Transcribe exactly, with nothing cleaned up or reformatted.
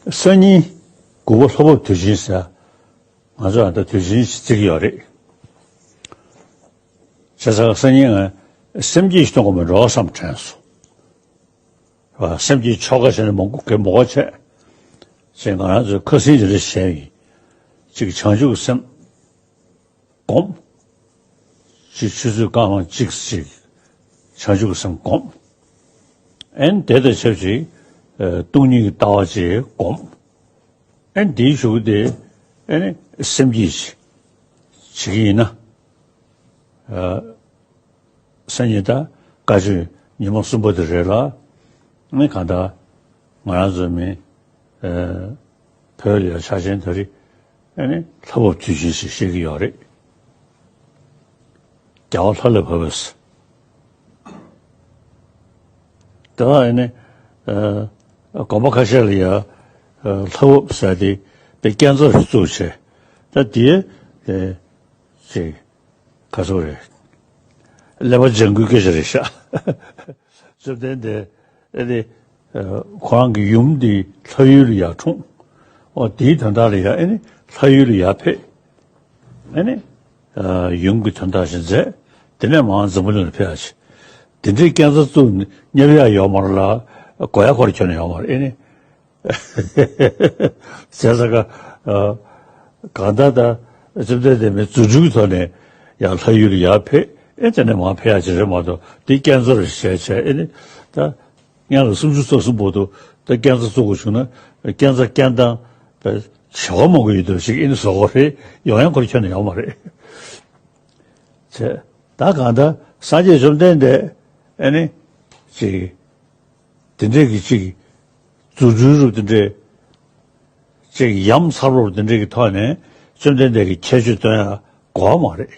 སང་ཉིན་དགུ་པ་ལྷ་བབས་དུས་ཆེན་ཟེར། ང་ཚོ་ཨ་ད་དུས་ཆེན་ཞིག་བརྩི་གི་ཡོད་རེད། བྱས་ཙང་སང་ཉིན་ང་སེམས་བསྐྱེད་ཞིག་གཏོང་དགོས་མེད་འགྲོ་བསམ་དྲན་སོང་། སེམས་ཀྱི་ཆོ་ག་བྱས་ནས་མང་པོ་གི་མོ་ག་བྱས། ཅེས་ང་རང་ཚོའི་ཁ་སང་ཅི་འདྲ་བཤད་ཡིན། གཅིག་བྱང་ཆུབ་སེམས་སྒོམ། གཅིག་ཆུ་ཚོད་སྐར་མ་གཅིག་ཅིག་བྱང་ཆུབ་སེམས་སྒོམ། ཨན་དེ་དང་ཆབས་ཅིག་སྟོང་ཉིད་ཀྱི་ལྟ་བ་ཅིག་སྒོམ། ཨན་དེའི་གཞུག་དེ་ཨན་སེམས་བསྐྱེད་ཅིག་བྱེད་ཀྱི་ཡིན་ན། སང་ཉིན་ད་བཀའ་ཆོས་ཉི་མ་གསུམ་པ་དེ་རེད་ལ། ཨ་ནི་གང་ལྟར་ང་རང་ཚོ་མི་བོད་ལ་ཡ་ཆ་ཅན་དེ་རིགས་ཨ་ནི་ལྷ་བབས་དུས་ཆེན་ཞིག་བཤད་ཀྱི་ཡོད་རེད། རྒྱལ་བ་ལྷ་ལས་བབས་པས། དེ་ལ་ཨ་ནི་དགོན་པ་ཁ་ཤས་ལ་ཡ་ལྷ་བབས་ཟེར་དེ་དཔེ་རྐྱང་རྩ་རེ་བཙུགས་བྱས། ད་དེ་ཅིག་ཁ་སོ་རེད། ཀླད་པ་ལྗང་ཁུའི་སྐད་ཆ་རེད་ཤག་བཅོམ་ལྡན་འདས་ཨེ་ནི་ཁོ་རང་གི་ཡུམ་འདི་ལྷ་ཡུལ་ལ་ཡར་འཁྲུངས། ཨོ་དེའི་དོན་དག་ལ་ཡ་ཨེ་ནི་ལྷ་ཡུལ་ལ་ཡར་ཕེབས། ཨེ་ནི་ཡུམ་གྱི་དོན་དག་ཞིག་མཛད། དེ་ནས་མར་འཛམ་བུ་གླིང་ལ་ཕེབས་ཡ་ཆེ། དེ་འདྲའི་རྐྱང་རྩ་བཙུགས་བསྙབ་ཡ་ཡོད་མ་རེད་ལ། དགོས་ཡ་ཁོ་རང་ཁྱོན་ནས་ཡོད་མ་རེད་ཨེ་ནི། བྱས་ཙང་ཀ་གང་ལྟར་ད་བཅོམ་ལྡན་འདས་མའི་རྫུ་འཕྲུལ་གྱི་ཐོག་ནས་ཡང་ལྷ་ཡུལ་ལ་ཡར་ཕེབས། ཨེ་དེ་ནས་མར་ཕེབས་ཡག་ཅིག་རེད་མ་གཏོགས་དེ་རྐྱང་རྩ་རེད་བྱས་བྱས་ཨེ་ནི་ད་སྔོན་ལ་སུམ་ཅུ་རྩ་གསུམ་བར་དུ་ད་རྐྱང་རྩ་བཙུགས་དགོས་བྱུང་ན་རྐྱང་རྩ་རྐྱང་ཐང་བྱ་བ་མང་པོ་ཡོད་འདུག་ཅིག་ཨེ་ནི་བཟོ་དགོས་རེད། ཡོང་ཡང་ཁོ་རང་ཁྱོན་ནས་ཡོང་མ་རེད། བྱས་ད་གང་ལྟར་སངས་རྒྱས་བཅོམ་ལྡན་འདས་ཨེ་ནི་ཅིག་དེ་འདྲས་ཀྱི་ཅིག་རྫུ་འཕྲུལ་རུ་དེ་འདྲས་ཅིག་ཡ་མཚར་པོ་དེ་འདྲས་ཀྱི་ཐོག་ནས་བཅོམ་ལྡན་འདས་ཀྱི་ཁྱད་ཆོས་སྟོན་ཡ་དགོས་མ་རེད།